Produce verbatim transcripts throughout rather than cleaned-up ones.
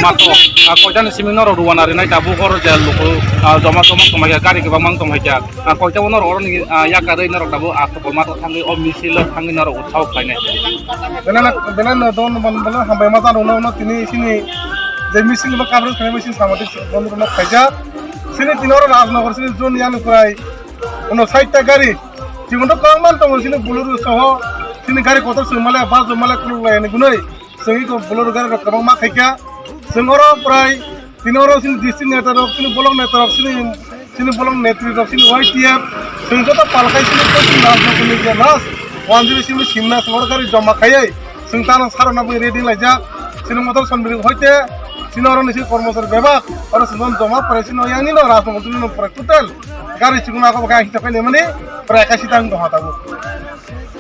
Mato, ah, koitani simi norok ruwana rinai tabuk oro je luku, ah, joma joma tongmai kha, gari kwbangma tongmai kha. Ah, koitabo norok oroni, ah, yakarwi norok tabuk, ah, Kobormato thangwi o misil o thangwi norok uthao khlainai. Belai no, belai no don bon belai hambai ma jano no, no tini sini je misil ba coverage khlainai misil samati don no khaijak. Sini tini oro Rajnagar sini zone yang prai uno side ta gari. Chibun to kwbangma tongo sini Bolero soho, sini gari kotor song male, bus rok male kuluk lai ni gunoi. Sini ko Bolero gari rok kwbangma khaikha. Sing oro prai, sini oro sini district neta rok, sini block neta rok, sini, sini block netri rok, sini Y T F. Sing joto palkhai sini ko sini Rajnagar ni je last, one zero sini simna sing oro gari joma khaiye. Sing tano saro na bui ready laijak. Sini motor son bini hoite, sini oro ni sini kormosari bebak, oro sini joma prai sini yang ni no Rajnagar ni no prai total. Gari chukma ako bwkha hita khaini mani prai ekashi tang tongha tabuk.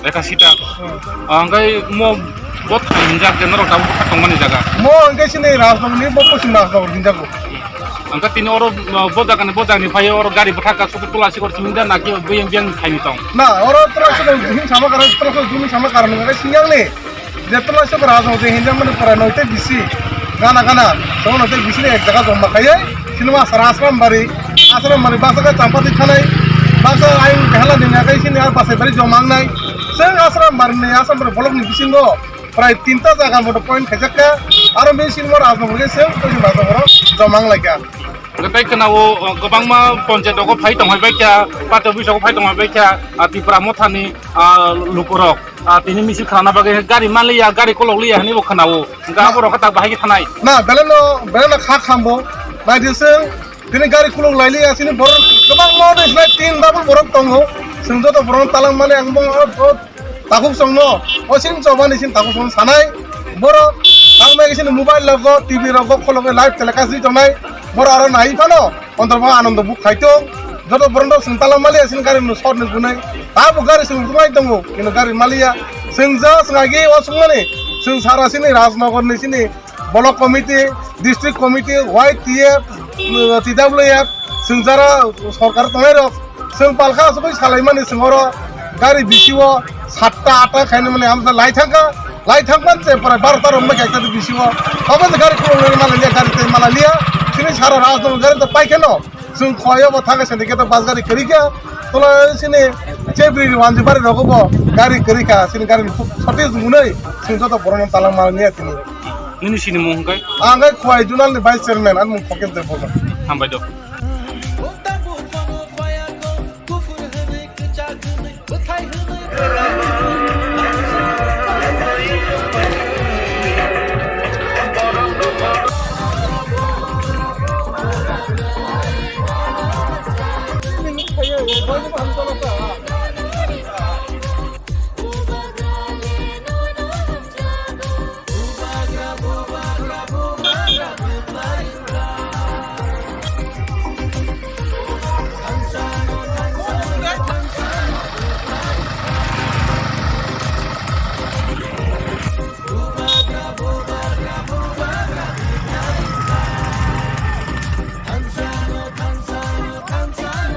Ekashi tang. Hmm. Ah, hwnkhe mo bo thang hinjak je norok tabuk bwkha tongmani jaga. Mo hwnkhe sini Rajnagar ni bo pochim Rajnagar hinjago. Hwnkhe tini oro, ah, bo jaga ni bo jaga ni phai oro gari bwthak ka suku tula sikor simi da naki biyang biyang thaini tong. Na oro tula sikor hin sama karon tula sikor hin sama karon hwnkhe singyang ni. Jetla se bwra rok je hinjak mani pura noite bisi gana gana, tamo noite bisi ni ek jaga joma khaiye. Sini ma sara Asrambari, Asrambari baksa khe Champati thanai, baksa ayang kehala ni nakai sini ar Basaibari joma wngnai. Seng Asrambari ni, Asrambari block ni bisingo prai tinta jaga moto point khaijak kha. Aro bini sini ma Rajnagar khe seng Kochi Rajnagar joma wnglai kha. Hwnkhe tei khwnao, uh, kwbangma ponchayat rogo phai tongbai kha, party office rogo phai tongbai kha, ah, Tipra Mothani, ah, lukurok, ah, tini misil khlana bagwi gari manliya, gari kolokliya hinwi bo khwnao. Hwnkhe aborok khe tak bahai khe thanai. Na, belai no, belai no kha khambo. Naidi se, tini gari kolok lailiya, sini borok kwbangma de sinai tin double borok tongo. Chwng joto borok talang mani ang bo, o, o, Takhuk songno, o sin chobani sin takhuk song sanai. Borok tangbai sini mobile logo, T V rogo khologo live telecast di tongnai. Borok aro nai phano, ontor bo anondo buk khai tong. Joto borok no sing talang maliya sin gari no sor ni gunai. Tabo gari sing gunai tongo, kino gari maliya. Sing ja sing agi o sungmani. Sing sara sini Rajnagar ni sini Block committee, district committee, Y T F, uh, T W F, chwng jara sorkar tongnai rok, chwng palkha asugwi salaimani chwng oro gari bisio satta atta khaina mani amsa lai thangkha, lai thangmani se pora barota rok wngkha ekta bisio, obo se gari khulumnani mala liya, gari tei mala liya, chini sara rajno gari to paikheno. Chwng khowai o bo thangkhe sini khe to bus gari kwrwi kha. Tola sini Chebri Wanjibari rogo bo gari kwrwi kha. Sini gari ni shortage wngnai chwng joto borok no talang mal niya tini. Nini sini mung hwnkhe? Ang khe Khowai Zonal ni Vice Chairman, ani mung Khokesh Debbarma. Hambai do.